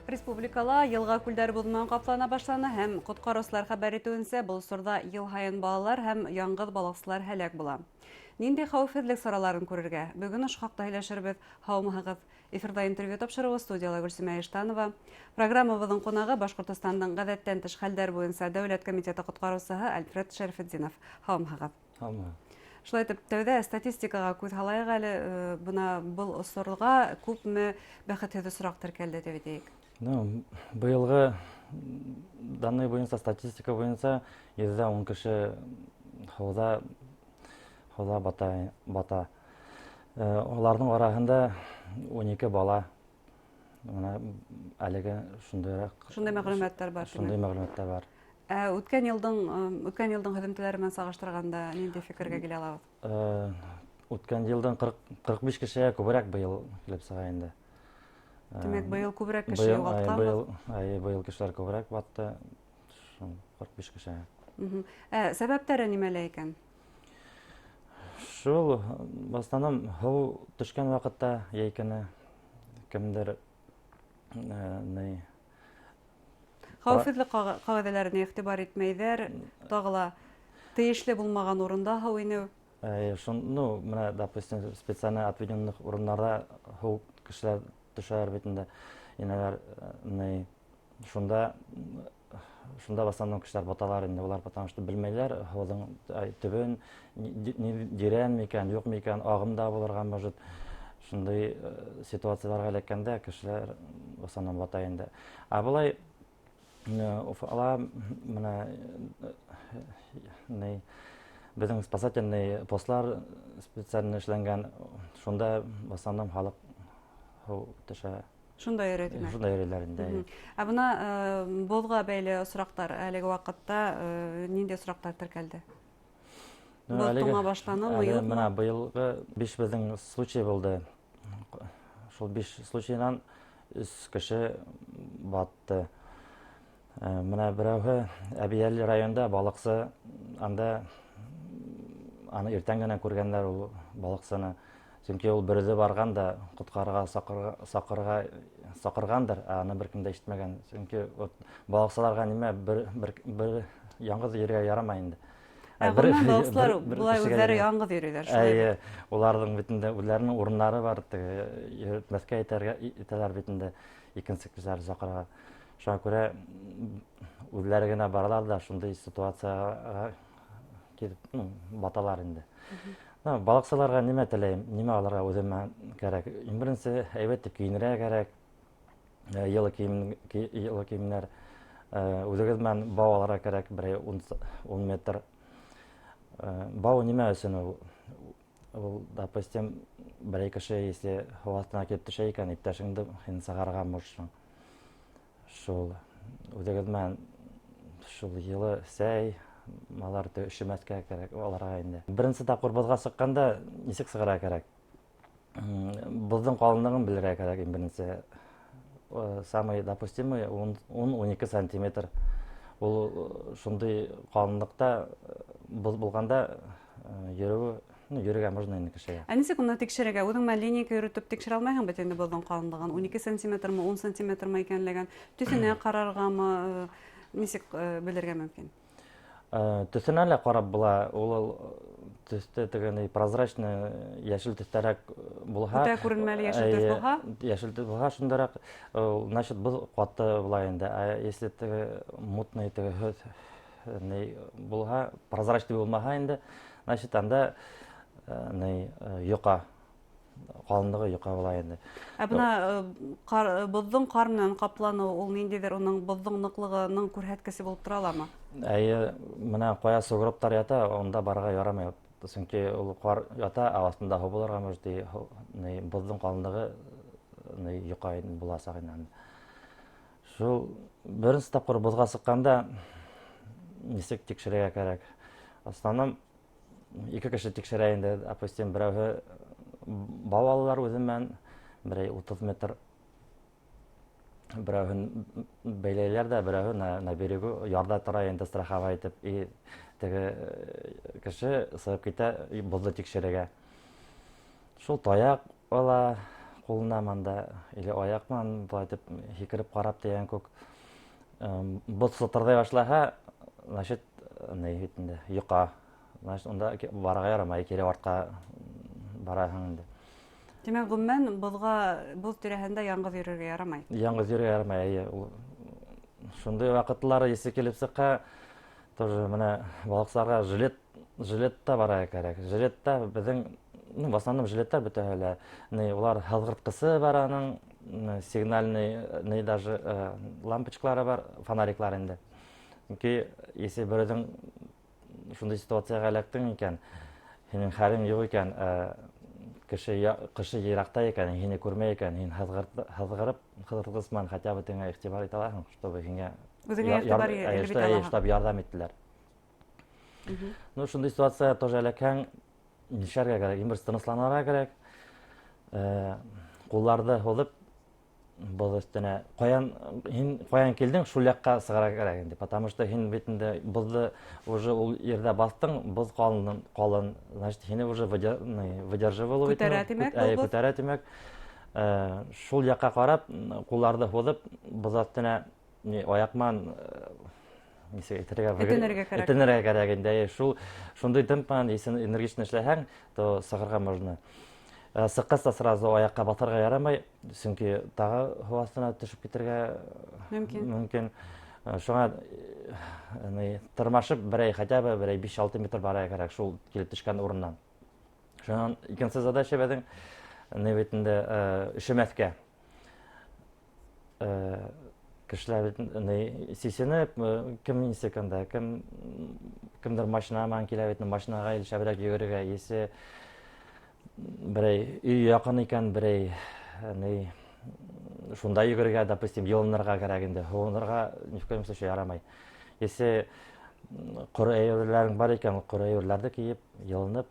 Республикала йылға күлдәр боҙ менән ҡаплана башланы һәм ҡотҡарыусылар хәбәр итеүенсә, был осорҙа йыл һайын балалар һәм яңғыҙ балыҡсылар һәләк була. Ниндәй хәүефһеҙлек сараларын күрергә? Бөгөн ошо хаҡта һөйләшербеҙ. Һаумыһығыҙ! Эфирҙа интервью тапшырыуы, студияла Гөлсөмә Иштанова. Программабыҙҙың ҡунағы Башҡортостандың ғәҙәттән тыш хәлдәр буйынса дәүләт комитеты ҡотҡарыусыһы Альфред Шәрфетдинов. Һаумыһығыҙ! Һаумыһығыҙ! Шулай итеп, тәүҙә статистикаға күҙ һалайыҡ әле. Бына был осорға күпме бәхетһеҙ осраҡ теркәлде тип әйтәйек? Ну, быйылғы данные буйынса, статистика буйынса 110 кеше һыуҙа бата. Уларҙың араһында 12 бала. Бына әлеге шундайыраҡ. Шундай мәғлүмәттәр бар. Шундай мәғлүмәттәр бар. Ә үткән йылдың һөҙөмтәләре менән сағыштырғанда ниндәй фекергә килә алабыҙ? Үткән йылдан 45 кешегә күберәк быйыл килеп сыға инде. Тимәк, быйыл күберәк кеше юғалтҡанбыҙ. Быйыл, әй, быйыл кешеләр күберәк батты. Шул 45 кеше. Ә сәбәптәре нимәлә икән? Шул, в основном, һыу төшкән ваҡытта йәй көнө кемдер ни Хәүефһеҙлек ҡағиҙәләренә иғтибар итмәйҙәр, тағы ла тейешле булмаған урында һыу инеү. Шун, ну, менә, допустим, специально отведенных урыннарҙа һыу кешеләр төшәләр бит инде, инәләр, ни шунда в основном кешеләр баталар инде улар, потому что белмәйҙәр һыуҙың төбөн, ни тирән микән, юҡ микән, ағым да булырға может. Шундай ситуацияларға эләккәндә кешеләр в основном бата инде. Ә былай Уфала менә ни беҙҙең спасательный постлар специально эшләнгән, шунда в основном халыҡ һыу төшә. Шунда йөрөй, тимәк. Шунда йөрөйләр инде. Ә бына боҙға бәйле осраҡтар әлеге ваҡытта ниндәй осраҡтар теркәлде? Ну, Боҙ әлеге туңа башланымы, әле юҡмы? Бына быйылғы биш беҙҙең случай булды. Шул биш случайҙан өс кеше батты. Бына берәүһе Әбйәлил районында балыҡсы, анда аны иртән генә күргәндәр ул балыҡсыны. Сөнки ул бер үҙе барған да ҡотҡарырға саҡырғандыр, ә аны бер кем дә ишетмәгән. Сөнки вот балыҡсыларға нимә бер яңғыҙ йөрөргә ярамай инде. Ә бер ғөмүмән балыҡсылар бер былай кешегә үҙҙәре генә. яңғыҙ йөрөйҙәр, шулай Әйе, бит? уларҙың бит инде үҙҙәренең урыннары бар, теге йөрөтмәҫкә итәләр бит инде икенсе кешеләрҙе саҡырырға. Шуға күрә үҙҙәре генә баралар ҙа шундай ситуацияға килеп, ну, баталар инде. Ну, балыҡсыларға нимә теләйем, нимә алырға үҙемә кәрәк? Иң беренсе әйбәт итеп кейенергә кәрәк. Йылы кейемдәр. Үҙегеҙ менән бау алырға кәрәк, берәй 10 метр. Бау нимә өсөн ул? Ул, допустим, берәй кеше, если һыу аҫтына килеп төшә икән, иптәшеңде һин сығарырға можешь. Шул үҙегеҙ менән шул йылы сәй, алар өшөмәҫкә кәрәк аларға инде. Беренсе тапҡыр боҙға сыҡҡанда нисек сығырға кәрәк? Боҙҙоң ҡалынлығын белергә кәрәк иң беренсе. Самый допустимый 10-12 сантиметр. Ул шундай ҡалынлыҡта боҙ булғанда йөрөүе, ну, йөрөргә можно инде кешегә. Ә нисек уны тикшерергә? Үҙең менән линейка йөрөтөп тикшерә алмайһың бит инде боҙҙоң ҡалынлығын. 12 сантиметрмы, 10 сантиметрмы икәнлеген, төҫөнә ҡарарғамы, нисек белергә мөмкин? Төҫөнә лә ҡарап була. Ул төҫтө теге ни прозрачный йәшел төҫтәрәк булһа, Үтә күренмәле йәшел төҫ булһа? Йәшел төҫ булһа, шундараҡ, значит, боҙ ҡаты була инде. Ә если теге мутный теге һөт ни булһа, прозрачный булмаһа инде, значит, анда ни йоҡа, ҡалынлығы йоҡа була инде. Ә бына боҙҙоң ҡар менән ҡапланыуы ул ниндәйҙер уның боҙҙоң ныҡлығының күрһәткесе булып тора аламы? Әйе, бына ҡая сугробтар ята, унда барырға ярамай. Сөнки ул ҡар ята, ә аҫтында һыу булырға может, и ни, боҙҙоң ҡалынлығы ни йоҡа буласаҡ инде анда. Шул беренсе тапҡыр боҙға сыҡҡанда нисек тикшерергә кәрәк? В основном ике кеше тикшерә инде, допустим, берәүһе бау алалар үҙе менән, берәй 30 метр берәүһен бәйләйләр ҙә, берәүһе на берегу ярҙа тора инде страховать итеп, и теге кеше сығып китә боҙҙо тикшерергә. Шул таяҡ ала, ҡулына мында или аяҡ менән былай итеп һикереп ҡарап тигән күк. Боҙ сытырҙай башлаһа, значит, ни бит инде, йоҡа. Значит, унда барырға ярамай, кире артҡа бараһың инде. Тимәк, ғөмүмән, боҙға, боҙ тирәһендә яңғыҙ йөрөргә ярамай. Яңғыҙ йөрөргә ярамай, эйе. Ул шундай ваҡытлар есе килеп сыҡһа, тоже менә балыҡсыларға жилетта барырға кәрәк. Жилетта беҙҙең, ну, в основном жилеттар бөтәһе лә. Ни, улар һыҙғыртҡысы бар аның, сигнальный, ни даже лампочкалары бар, фонариклар инде. Сөнки если берәүҙең шундай ситуацияға эләктең икән, һинең хәлең юҡ икән, кеше йыраҡта икән, һине күрмәй икән, һин һыҙғырып, һыҙғыртҡыс менән хотя бы тиңә иғтибар итә алаһың, чтобы һиңә Үҙеңә иғтибар итә алаһың. Чтобы ярҙам иттеләр. Ну, шундай ситуация тоже эләкһәң, нишләргә кәрәк? Иң беренсе тынысланырға кәрәк. Ҡулларҙы һуҙып, боҙ өҫтөнә ҡаян һин ҡаян килдең, шул яҡҡа сығырға кәрәк инде. Потому что һин бит инде боҙҙо уже ул ерҙә баҫтың, боҙ ҡалын, ҡалын, значит, һине уже выдерживал бит Күтәрә, инде. тимәк, был боҙ. Күтәрә, тимәк. Шул яҡҡа ҡарап, ҡулларҙы һуҙып, боҙ өҫтөнә ни, аяҡ менән, нисек әйтергә, Этенергә кәрәк. Этенергә кәрәк инде. Әйе, шундай темп менән если энергично эшләһәң, то сығырға можно. Сыҡҡас та сразу аяҡҡа баҫырға ярамай, сөнки тағы һыу аҫтына төшөп китергә Мөмкин. мөмкин. Шуңа, ни, тырмашып берәй, хотя бы берәй биш-алты метр барырға кәрәк шул килеп төшкән урыннан. Шунан икенсе задача беҙҙең, ни бит инде, өшөмәҫкә. Кешеләр бит ни, сисенеп, кем нисек анда, кемдер машина менән килә бит, машинаға шәберәк йүгерергә, если берәй өй яҡын икән, берәй, ни, шунда йүгерергә, допустим, йылынырға кәрәк инде, һыуынырға ни в коем случае ярамай. Если ҡоро әйберләрең бар икән, ҡоро әйберләрҙе кейеп, йылынып,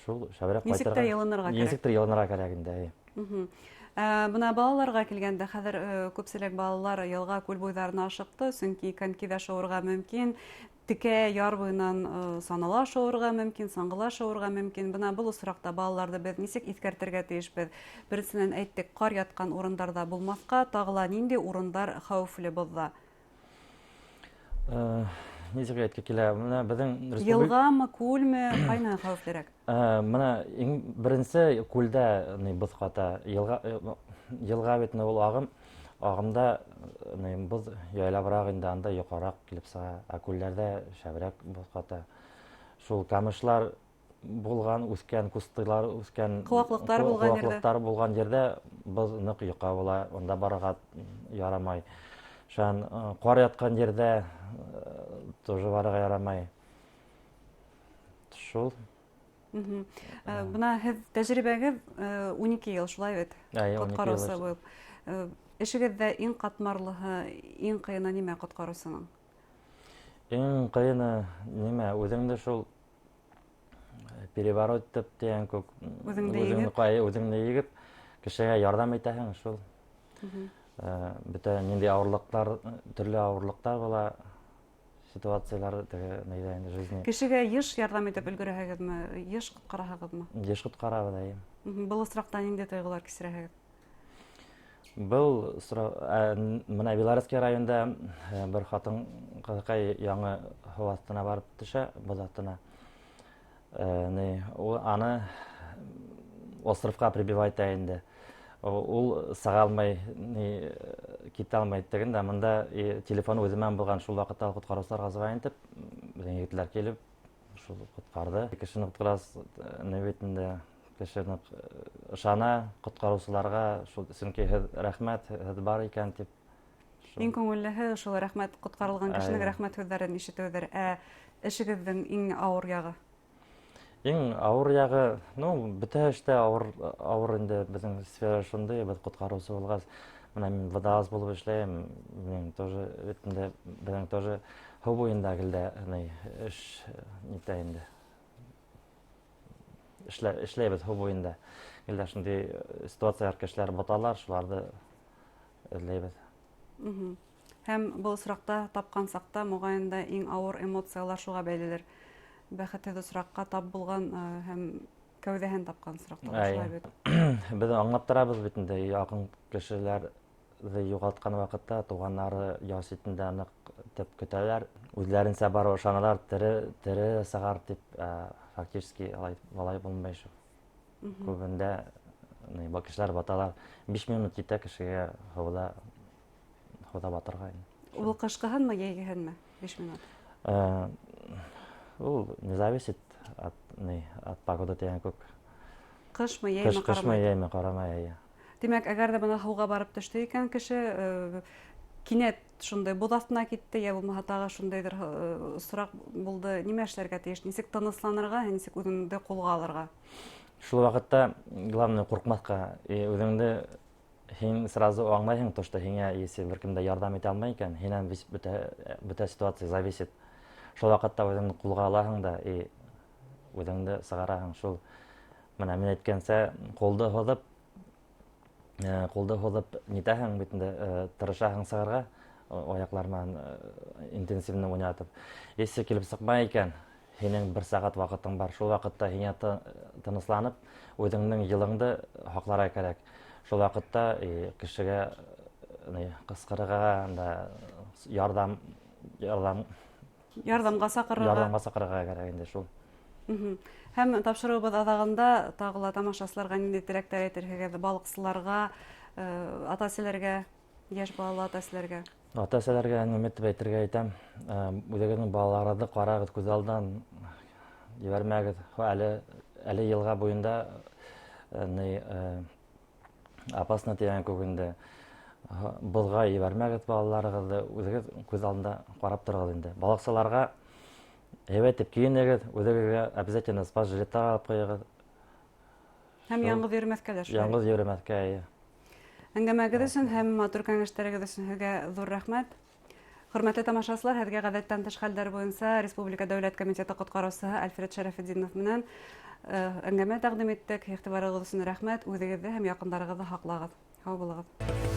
шул шәберәк Нисек тә ҡайтырға. йылынырға кәрәк. Нисек тә йылынырға кәрәк инде, әйе. Бына балаларға килгәндә, хәҙер күпселек балалар йылға, күл буйҙарына ашыҡты, сөнки конькиҙа шыуырға мөмкин, текә яр буйынан санала шыуырға мөмкин, саңғыла шыуырға мөмкин. Бына был осраҡта балаларҙы беҙ нисек иҫкәртергә тейешбеҙ? Беренсенән әйттек, ҡар ятҡан урындарҙа булмаҫҡа, тағы ла ниндәй урындар хәүефле боҙҙа? Нисек әйтке килә? Бына беҙҙең республика Йылғамы, күлме, ҡайһы хәүефлерәк? Бына иң беренсе күлдә ни боҙ ҡата. Йылға бит ул ағым, ағымда ни боҙ яйлабыраҡ инде, анда йоҡараҡ килеп сыға. Ә күлләрҙә шәберәк боҙ ҡата. Шул камышлар булған, үҫкән кустылар үҫкән, Ҡыуаҡлыҡтар булған ерҙә. ҡыуаҡлыҡтар булған ерҙә боҙ ныҡ йоҡа була, унда барырға ярамай. Шунан ҡар ятҡан ерҙә тоже барырға ярамай. Шул. Бына һеҙ тәжрибәгеҙ 12 йыл, шулай бит? Әйе, 12 йыл Ҡотҡарыусы эшләй. булып. Эшегеҙҙә иң ҡатмарлыһы, иң ҡыйыны нимә ҡотҡарыусының? Иң ҡыйыны нимә? Үҙеңде шул переворот итеп тигән күк, Үҙеңде еңеп? Үҙеңде еңеп, кешегә ярҙам итәһең шул. Бөтә ниндәй ауырлыҡтар, төрлө ауырлыҡтар була, ситуациялар теге нейҙә инде жизни. Кешегә йыш ярҙам итеп өлгөрәһегеҙме? Йыш ҡотҡараһығыҙмы? Йыш ҡотҡарабыҙ, әйе. Был осраҡта ниндәй тойғолар кисерәһегеҙ? Был бына Белорецкий районда бер хатын ҡыҙыҡай яңы һыу аҫтына барып төшә, боҙ аҫтына. Ни, ул аны островҡа прибивать итә инде. Ул сыға алмай, ни, китә алмай тигән дә, мында и телефон үҙе менән булған, шул ваҡытта ҡотҡарыусыларға звонить итеп, беҙҙең егетләр килеп, шул ҡотҡарҙы. Кешене ҡотҡарас, ни бит инде, кешене ышана ҡотҡарыусыларға, шул, сөнки һеҙ рәхмәт, һеҙ бар икән тип. Шул. Иң күңеллеһе шул рәхмәт, ҡотҡарылған кешенең Әйе. рәхмәт һүҙҙәрен ишетеүҙер. Ә эшегеҙҙең иң ауыр яғы? Иң ауыр яғы, ну, бөтә эштә ауыр инде, беҙҙең сфера шундай, беҙ ҡотҡарыусы булғас, бына мин водолаз булып эшләйем, минең тоже бит инде, беҙҙең тоже һыу буйында гел дә, ни, эш нитә инде. Эшләйбеҙ һыу буйында. Гел дә шундай ситуациялар, кешеләр баталар, шуларҙы эҙләйбеҙ. Һәм был осраҡта тапҡан саҡта моғайын да иң ауыр эмоциялар шуға бәйлелер. Бәхетһеҙ осраҡҡа тап булған һәм Кәүҙәһен тапҡан осраҡта ла шулай бит. Беҙ аңлап торабыҙ бит инде, яҡын кешеләрҙе юғалтҡан ваҡытта туғандары яу ситендә ныҡ тип көтәләр. Үҙҙәренсә барып ышаналар, тере, тере сығар тип, фактически алай, алай булмай шул. Күбендә кешеләр баталар. 5 минут китә кешегә һыуҙа, һыуҙа батырға. Ул ҡышҡыһынмы, йәйгеһенме? 5 минут. Ул не зависит от, не, от погоды тигән күк. Ҡышмы, йәйме? Ҡышмы, йәйме ҡарамай, эйе. Тимәк, әгәр ҙә бына һыуға барып төштө икән кеше, кинәт шундай боҙ аҫтына китте, йә булмаһа тағы шундайҙыр осраҡ булды, нимә эшләргә тейеш? Нисек тынысланырға, нисек үҙеңде ҡулға алырға? Шул ваҡытта главное ҡурҡмаҫҡа, үҙеңде һин сразу аңлайһың, то, что һиңә если бер кем дә ярҙам итә алмай икән, һинән бөтә ситуация зависит. Шул ваҡытта үҙеңде ҡулға алаһың да и үҙеңде сығараһың. Шул менә мин әйткәнсә, ҡулды һуҙып нитәһең бит инде, тырышаһың сығырға, аяҡлар менән интенсивно уйнатып. Если килеп сыҡмай икән, һинең бер сәғәт ваҡытың бар. Шул ваҡытта һиңә тынысланып, үҙеңдең йылыңды һаҡларға кәрәк. Шул ваҡытта кешегә ҡысҡырырға, анда ярҙам, ярҙам ярҙамға саҡырырға, ярҙамға саҡырырға кәрәк инде шул. Һәм тапшырыуыбыҙ аҙағында тағы ла тамашасыларға ниндәй теләктәр әйтерһегеҙ? Балыҡсыларға, ата-әсәләргә, йәш балалы ата-әсәләргә? Ата-әсәләргә нимә тип әйтергә әйтәм, үҙегеҙҙең балаларығыҙҙы ҡарағыҙ, күҙ алдан ебәрмәгеҙ. Әле йылға буйында ни опасно тигән күк инде. Боҙға ебәрмәгеҙ балаларығыҙҙы, үҙегеҙ күҙ алдында ҡарап тороғоҙ инде. Балыҡсыларға һәйбәт итеп кейенегеҙ, үҙегеҙгә обязательно спас жилеттар алып ҡуйығыҙ. Һәм яңғыҙ йөрөмәҫкә лә шулай. Яңғыҙ йөрөмәҫкә, эйе. Әңгәмәгеҙ өсөн һәм матур кәңәштәрегеҙ өсөн һеҙгә ҙур рәхмәт. Хөрмәтле тамашасылар, һеҙгә ғәҙәттән тыш хәлдәр буйынса Республика Дәүләт комитеты ҡотҡарыусыһы Альфред Шәрәфетдинов менән әңгәмә тәҡдим иттек. Иғтибарығыҙ өсөн рәхмәт. Үҙегеҙҙе һәм яҡындарығыҙҙы һаҡлағыҙ. Һау булығыҙ.